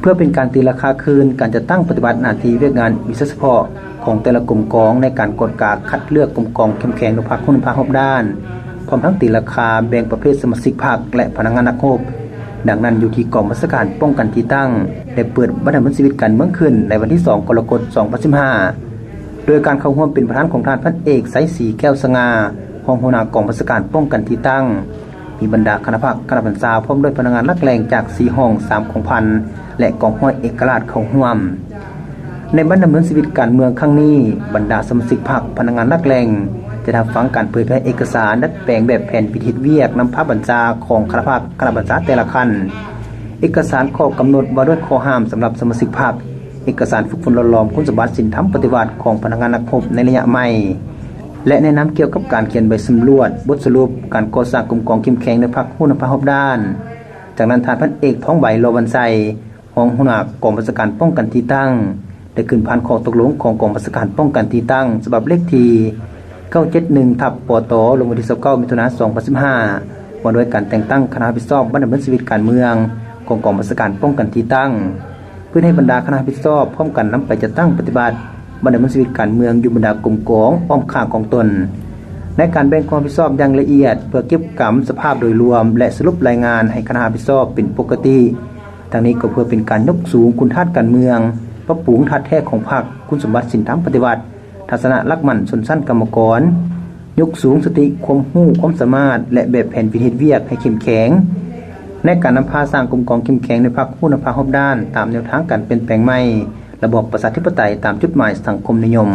ພື່ອເປັນການຕີລາຄາຄືນການຈັດຕັ້ງປະຕິບັດໜ້າທີ່ວຽກງານວິຊາສະເພາະຂອງແຕ່ລະກົມກອງ ໃນການກວດກາຄັດເລືອກກົມກອງເຂັ້ມແຂງ ໜູພາກ ຄຸນນະພາບຮອບດ້ານ, ພ້ອມທັງຕີລາຄາແບ່ງປະເພດສະມາຊິກພັກ ແລະ ພະນັກງານນັກຮົບ. ດັ່ງນັ້ນ, ຢູ່ທີ່ກອງບັນຊາການປ້ອງກັນທີ່ຕັ້ງ ໄດ້ເປີດບັນດາເມືອງຊີວິດການເມືອງຂຶ້ນໃນວັນທີສອງ ກໍລະກົດ ສອງພັນສິບຫ້າ ໂດຍການເຂົ້າຮ່ວມເປັນປະທານຂອງທ່ານ ພັນເອກ ໄຊສີ ແກ້ວສະຫງ່າ ຮອງຫົວໜ້າກອງບັນຊາການປ້ອງກັນທີ່ຕັ້ງ, ມີບັນດາຄະນະພັກ, ຄະນະບັນຊາ ພ້ອມດ້ວຍພະນັກງານຫຼັກແຫຼ່ງຈາກສີ່ຫ້ອງ, ສາມກອງພັນ ແລະ ກອງຮ້ອຍເອກະລາດເຂົ້າຮ່ວມ. ໃນບັນດາເມືອງຊີວິດການເມືອງຄັ້ງນີ້, ບັນດາສະມາຊິກພັກ, ພະນັກງານຫຼັກແຫຼ່ງ ຈະໄດ້ຮັບຟັງການເຜີຍແຜ່ເອກະສານດັດແປງແບບແຜນວິທີເຮັດວຽກນຳພາບັນຊາຂອງຄະນະພັກ, ຄະນະບັນຊາແຕ່ລະຂັ້ນ, ເອກະສານຂໍ້ກຳນົດວ່າດ້ວຍຂໍ້ຫ້າມສຳລັບສະມາຊິກພັກ, ເອກະສານຝຶກຝົນຫຼໍ່ຫຼອມຄຸນສົມບັດສິນທຳປະຕິວັດຂອງພະນັກງານນັກຮົບໃນໄລຍະໃໝ່ ແລະ ແນະນຳກ່ຽວກັບການຂຽນໃບສຳຫຼວດ, ບົດສະຫຼຸບການກໍ່ສ້າງກົມກອງເຂັ້ມແຂງ ໜູພາກ ຄຸນນະພາບຮອບດ້ານ. ຈາກນັ້ນ, ທ່ານ ພັນເອກ ທອງໃບ ຫຼໍວັນໄຊ ຮອງຫົວໜ້າກອງບັນຊາການປ້ອງກັນທີ່ຕັ້ງ ໄດ້ຂຶ້ນຜ່ານຂໍ້ຕົກລົງຂອງກອງບັນຊາການປ້ອງກັນທີ່ຕັ້ງ ສະບັບເລກທີ ເກົ້າເຈັດໜຶ່ງ ທັບ ປຕ ລົງວັນທີ ຊາວເກົ້າ ມິຖຸນາ ສອງພັນສິບຫ້າ ວ່າດ້ວຍການແຕ່ງຕັ້ງຄະນະຮັບຜິດຊອບບັນດາເມືອງຊີວິດການເມືອງຂອງກອງບັນຊາການປ້ອງກັນທີ່ຕັ້ງ ເພື່ອໃຫ້ບັນດາຄະນະຮັບຜິດຊອບພ້ອມກັນນຳໄປຈັດຕັ້ງປະຕິບັດບັນດາເມືອງຊີວິດການເມືອງຢູ່ບັນດາກົມກອງອ້ອມຂ້າງຂອງຕົນ ໃນການແບ່ງຄວາມຮັບຜິດຊອບຢ່າງລະອຽດ ເພື່ອເກັບກຳສະພາບໂດຍລວມ ແລະ ສະຫຼຸບລາຍງານໃຫ້ຄະນະຮັບຜິດຊອບເປັນປົກກະຕິ. ທັງນີ້ກໍເພື່ອເປັນການຍົກສູງຄຸນທາດການເມືອງ, ປັບປຸງທາດແທ້ຂອງພັກ, ຄຸນສົມບັດສິນທຳປະຕິວັດ, ທັດສະນະຫຼັກໝັ້ນຊົນຊັ້ນກຳມະກອນ, ຍົກສູງສະຕິຄວາມຮູ້ຄວາມສາມາດ ແລະ ແບບແຜນວິທີເຮັດວຽກໃຫ້ເຂັ້ມແຂງ ໃນການນຳພາສ້າງກົມກອງເຂັ້ມແຂງ ໜູພາກ ຄຸນນະພາບຮອບດ້ານ ຕາມແນວທາງການປ່ຽນແປງໃໝ່ ລະບອບປະຊາທິປະໄຕ ຕາມຈຸດໝາຍສັງຄົມນິຍົມ.